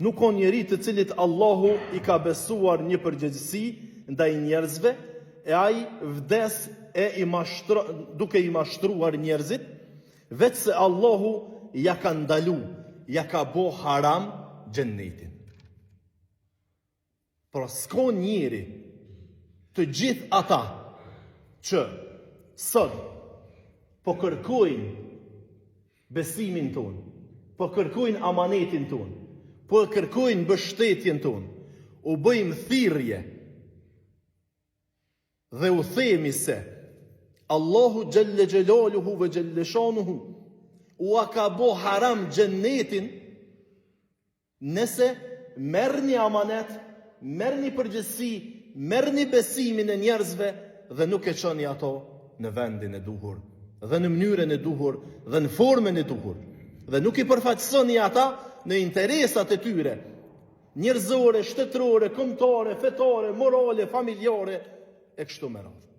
Nuk ka njeri të cilit Allahu i ka besuar një përgjegjësi ndaj njerëzve e ai vdes e i mashtro, duke i mashtruar njerëzit, veçse Allahu ja ka ndalu, ja ka bo haram xhennetin. Pra s'ka njeri të gjithë ata që sot po kërkojnë besimin tonë, po kërkojnë amanetin tonë, po kërkojnë mbështetjen tonë, u bëjmë thirrje dhe u themi se Allahu xhelle xhelaluhu ve xhelle shanuhu ua ka bo haram xhennetin Nëse merrni amanet, merrni përgjegjësi, merrni besimin e njerëzve dhe nuk e çoni ato në vendin e duhur dhe në mënyrën e duhur dhe në formën e duhur dhe nuk i përfaqësoni ata në interesat e tyre njerëzore, shtetërore, kombëtare, fetare, morale, familjare e kështu me radhë.